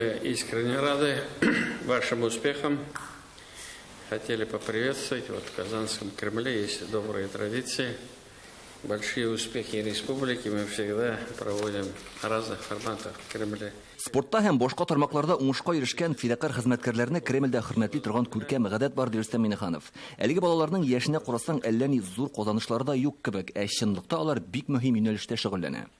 Искренне рады вашим успехам. Хотели поприветствовать. Вот в Казанском Кремле есть добрые традиции. Большие успехи республики мы всегда проводим в разных форматах в Кремле. Спортта һәм башка тармакларда уңышка ирешкән фидакарь хезмәткәрләрне Кремльдә хөрмәтли торган күркәм гадәт бар, ди Рөстәм Миңнеханов. Әлеге балаларның яшенә карасаң, әллә ни зур казанышлары да юк кебек, ә чынлыкта алар бик мөһим юнәлештә шөгыльләнә.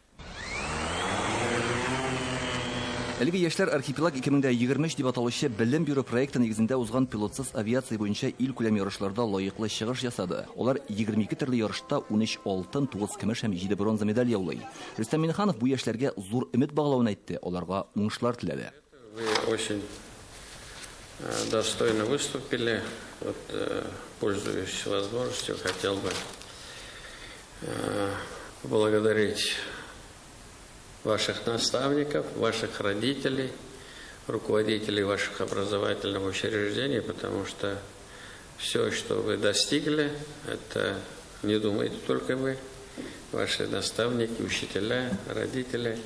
Әлеге яшьләр Архипелаг 2023 дип аталучы белем бирү проекты нигезендә узган пилотсыз авиация буенча илкүләм ярышларда лаеклы чыгыш ясады. Алар 22 төрле ярышта 13 алтын, 9 көмеш һәм 7 бронза медаль яулый. Рөстәм Миңнеханов бу яшьләргә зур өмет баглавын әйтте, аларга уңышлар теләде. Вы очень достойно выступили. Вот, пользуясь возможностью, хотел бы поблагодарить ваших наставников, ваших родителей, руководителей ваших образовательных учреждений, потому что все, что вы достигли, это не думаете только вы, ваши наставники, учителя, родители,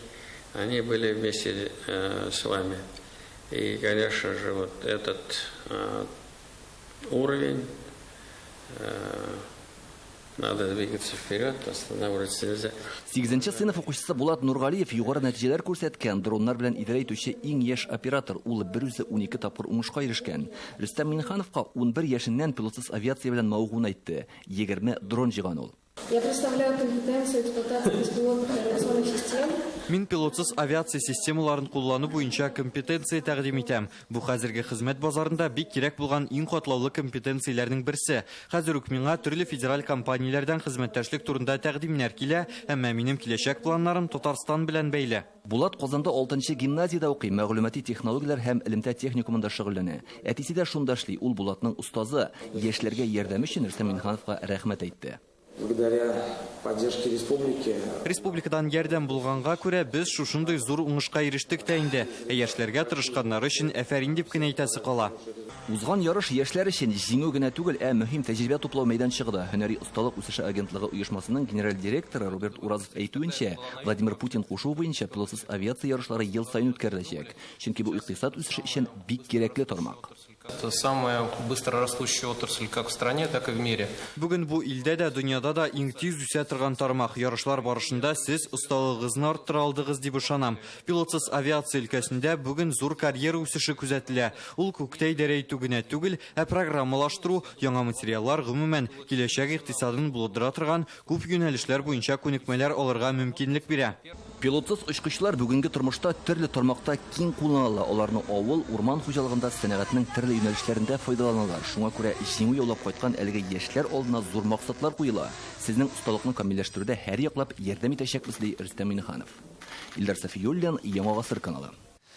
они были вместе с вами. И, конечно же, вот этот уровень, надо двигаться вперед, останавливаться нельзя. Сигезенче сыйныф укучысы Булат Нургалиев югары нәтиҗәләр күрсәткән, дроннар белән идарә итүче иң яшь оператор. Ул берүзе 12 тапкыр уңышка ирешкән. Рөстәм Миңнехановка 11 яшеннән пилотсыз авиация белән мавыгуын әйтте. 20 дрон җыйган ул. Я представляю компетенцию эксплуатации беспилотных авиационных систем. Мин пилотсыз авиация системаларын куллану буенча компетенция тәкъдим итәм. Бу хәзерге хезмәт базарында бик кирәк булган иң катлаулы компетенцияләрнең берсе. Хәзер үк миңа төрле федераль компанияләрдән хезмәттәшлек турында тәкъдимнәр килә, әмма минем киләчәк планнарым Татарстан белән бәйле. Булат Казанда 6нчы гимназиядә укый, мәгълүмати технологияләр һәм элемтә техникумында шөгыльләнә. Әтисе дә шунда эшли, ул Булатның остазы. Яшьләргә ярдәме өчен Рөстәм Миңнехановка рәхмәт әйтте. Благодаря поддержке республики. Республикадан ярдәм булганга күрә без шушындый зур уңышка ирештек тә инде. Ә яшьләргә тырышканнары өчен әфәрин дип кенә әйтәсе кала. Узган ярыш яшьләр өчен җиңү генә түгел, ә мөһим тәҗрибә туплау мәйданчыгы да. Һөнәри осталык үсеше агентлыгы оешмасының генераль директоры Роберт Уразов әйтүенчә, Владимир Путин кушуы буенча пилотсыз авиация ярышлары ел саен үткәреләчәк. Чөнки бу икътисад үсеше өчен бик кирәкле тармак. Это самая быстро растущая отрасль как в стране, так и в мире. Бүген бу илдә дә, дөньяда да иң тиз үсә торган тармак. Ярышлар барышында сез осталыгыгызны арттыра алдыгыз дип ышанам. Пилотсыз авиация өлкәсендә бүген зур карьера үсеше күзәтелә. Ул күктә идарә итү генә түгел, ә программалаштыру, яңа материаллар, гомумән, киләчәк икътисадын булдыра торган күп юнәлешләр буенча күнекмәләр алырга мөмкинлек бирә. Пилотсыз очкычлар бүгенге тормышта төрле тармакта киң кулланыла. Аларны авыл, урман хуҗалыгында, сәнәгатьнең төрле юнәлешләрендә файдаланалар. Шуңа күрә җиңү яулап кайткан әлеге яшьләр алдына зур максатлар куела. Сезнең осталыкны камилләштерүдә һәрьяклап ярдәм итәчәкбез, ди Рөстәм Миңнеханов. Илдар Сафиуллин, Яңа Гасыр каналы.